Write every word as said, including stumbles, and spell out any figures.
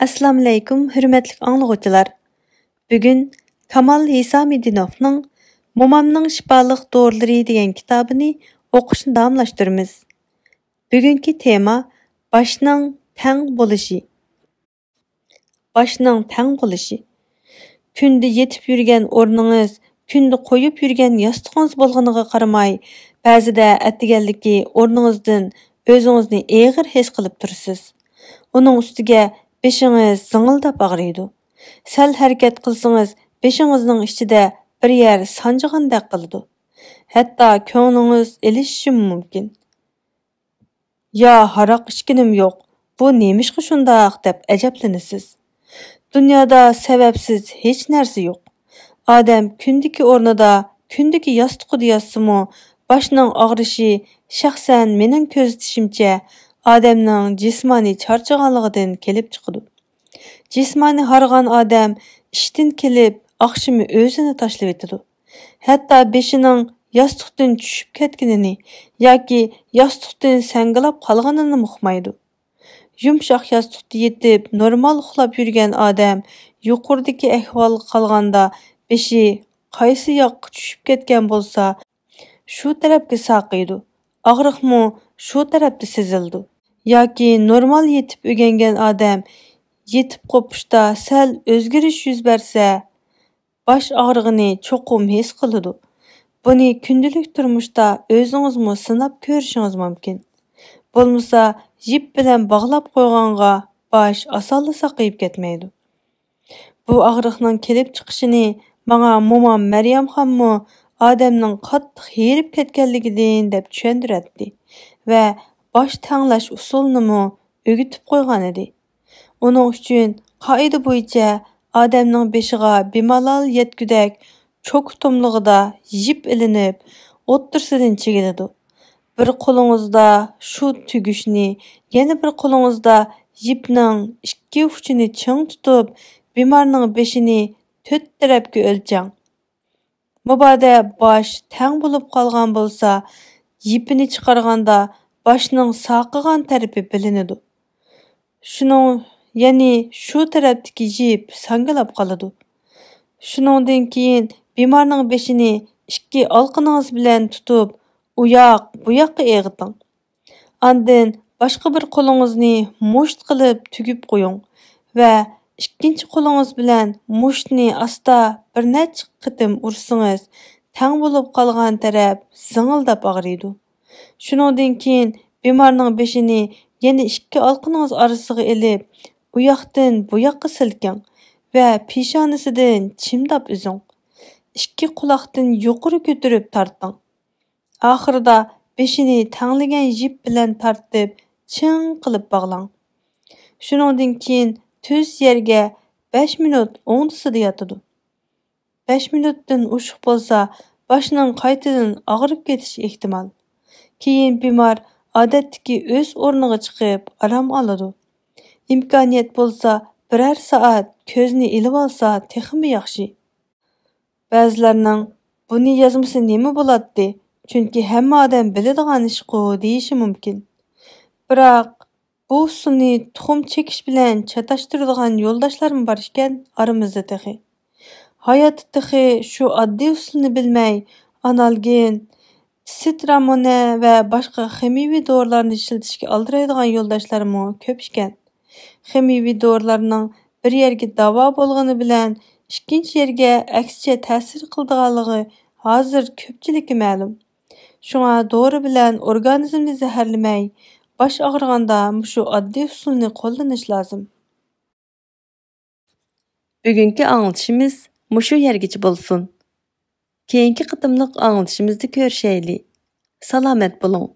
ئەسسالامۇئەلەيكۇم، ھۆرمەتلىك ئاڭلىغۇچىلار. بۈگۈن كامال ھېسامىدىنوفنىڭ مومامنىڭ شىپالىق دورىلىرى دېگەن كىتابىنى ئوقۇشنى داۋاملاشتۇرىمىز. بۈگۈنكى تېما باشنىڭ تەڭ بولۇشى. باشنىڭ تەڭ بولۇشى. كۈندە يېتىپ يۈرگەن ئورنىڭىز، كۈندە قويۇپ يۈرگەن ياستۇقىڭىز بولغىنىغا قارىماي، بەزىدە ئەتىگەنلىكى ئورنىڭىزدىن ئۆزىڭىزنى ئېغىر ھېس قىلىپ تۇرىسىز. ئۇنىڭ ئۈستىگە بېشىڭىز زىڭىلداپ ئاغرىيدۇ. سەل ھەرىكەت قىلسىڭىز، بېشىڭىزنىڭ ئىچىدە بىر يەر سانجىغاندەك قىلىدۇ. ھەتتا كۆڭلىڭىز ئېلىشىشىمۇ مۇمكىن. يا ھاراق ئىچكىنىم يوق، بۇ نېمىشقا شۇنداق دەپ ئەجەبلىنىسىز. دۇنيادا سەۋەبسىز ھېچ نەرسە يوق. ئادەم كۈندىكى ئورنىدا، كۈندىكى ياستۇقىدا ياتسىمۇ، باشنىڭ ئاغرىشى شەخسەن مېنىڭ كۆزىتىشىمچە ئادەمنىڭ جىسمانىي چارچىغانلىقىدىن كېلىپ چىقىدۇ. جىسمانىي ھارغان ئادەم ئىشتىن كېلىپ ئاخشىمى ئۆزىنى تاشلىۋېتىدۇ. ھەتتا بېشىنىڭ ياستۇقتىن چۈشۈپ كەتكىنىنى ياكى ياستۇقتىن ساڭگىلاپ قالغىنىنىمۇ ئۇقمايدۇ. يۇمشاق ياستۇقتا يېتىپ نورمال ئۇخلاپ يۈرگەن ئادەم يۇقىرىدىكى ئەھۋالغا قالغاندا بېشى قايسى ياققا چۈشۈپ كەتكەن بولسا، شۇ تەرەپكە ساقىيدۇ. ئاغرىقمۇ شۇ تەرەپتە سېزىلىدۇ. ياكى نورمال يېتىپ ئۆگەنگەن ئادەم يېتىپ قوپۇشتا سەل ئۆزگىرىش يۈز بەرسە، باش ئاغرىقىنى چوقۇم ھېس قىلىدۇ. بۇنى كۈندىلىك تۇرمۇشتا ئۆزىڭىزمۇ سىناپ كۆرۈشىڭىز مۇمكىن. بولمىسا، يىپ بىلەن باغلاپ قويغانغا باش ئاسانلا ساقىيىپ كەتمەيدۇ. بۇ ئاغرىقنىڭ كېلىپ چىقىشىنى ماڭا مومام مەريەمخانمۇ ئادەمنىڭ قاتتىق ھېرىپ كەتكەنلىكىدىن دەپ چۈشەندۈرەتتى ۋە باش تەڭلەش ئۇسۇلىنىمۇ ئۆگىتىپ قويغانىدى. ئۇنىڭ ئۈچۈن قائىدە بويىچە ئادەمنىڭ بېشىغا بىمالال يەتكۈدەك چوكا توملىقىدا يىپ ئېلىنىپ، ئوتتۇرىسىدىن چىگىلىدۇ. بىر قولىڭىزدا شۇ تۈگۈشنى، يەنە بىر قولىڭىزدا يىپنىڭ ئىككى ئۇچىنى چىڭ تۇتۇپ، بىمارنىڭ بېشىنى تۆت تەرەپكە ئۆلچەڭ. مۇبادا باش تەڭ بولۇپ قالغان بولسا، يىپىنى چىقارغاندا باشنىڭ ساقىغان تەرىپى بىلىنىدۇ. شۇنىڭ، يەنى شۇ تەرەپتىكى يىپ ساڭگىلاپ قالىدۇ. شۇنىڭدىن كېيىن بىمارنىڭ بېشىنى ئىككى ئالىقىنىڭىز بىلەن تۇتۇپ، ئۇ ياق، بۇ ياققا ئېغىتىڭ. ئاندىن باشقا بىر قولىڭىزنى مۇشت قىلىپ تۈگۈپ قويۇڭ ۋە ئىككىنچى قولىڭىز بىلەن مۇشتنى ئاستا بىر نەچچە قېتىم ئۇرسىڭىز، تەڭ بولۇپ قالغان تەرەپ زىڭىلداپ ئاغرىيدۇ. شۇنىڭدىن كېيىن بىمارنىڭ بېشىنى يەنە ئىككى ئالىقىنىڭىز ئارىسىغا ئېلىپ، ئۇ ياقتىن بۇ ياققا سىلكىڭ ۋە پېشانىسىدىن چىمداپ ئۈزۈڭ. ئىككى قۇلاقتىن يۇقىرى كۆتۈرۈپ تارتىڭ. ئاخىرىدا بېشىنى تەڭلىگەن يىپ بىلەن تارتىپ، چىڭ قىلىپ باغلاڭ. شۇنىڭدىن كېيىن تۈز يەرگە بەش مىنۇت ئوڭدىسىدا ياتىدۇ. بەش مىنۇتتىن ئوشۇق بولسا، باشنىڭ قايتىدىن ئاغرىپ كېتىشى ئېھتىمال. كېيىن بىمار ئادەتتىكى ئۆز ئورنىغا چىقىپ ئارام ئالىدۇ. ئىمكانىيەت بولسا، بىرەر سائەت كۆزنى ئېلىۋالسا تېخىمۇ ياخشى. بەزىلەرنىڭ «بۇنى يازمىسا نېمە بولاتتى؟ چۈنكى ھەممە ئادەم بىلىدىغان ئىشقۇ» دېيىشى مۇمكىن. بىراق، بۇ ئۇسۇلنى تۇخۇم چېكىش بىلەن چاتاشتۇرىدىغان يولداشلارمۇ بار ئىكەن ئارىمىزدا تېخى. ھاياتتا تېخى شۇ ئاددىي ئۇسۇلنى بىلمەي، ئانالگىن، سىترامونە ۋە باشقا خىمىيىۋى دورىلارنى ئىشلىتىشكە ئالدىرايدىغان يولداشلارمۇ كۆپ ئىكەن. خىمىيىۋى دورىلارنىڭ بىر يەرگە داۋا بولغىنى بىلەن ئىككىنچى يەرگە ئەكسىچە تەسىر قىلىدىغانلىقى ھازىر كۆپچىلىككە مەلۇم. شۇڭا دورا بىلەن ئورگانىزمنى زەھەرلىمەي، باش ئاغرىغاندا مۇشۇ ئاددىي ئۇسۇلنى قوللىنىش لازىم. بۈگۈنكى ئاڭلىتىشىمىز مۇشۇ يەرگىچە بولسۇن. كېيىنكى قېتىملىق ئاڭلىتىشىمىزدا كۆرۈشەيلى. سالامەت بولۇڭ.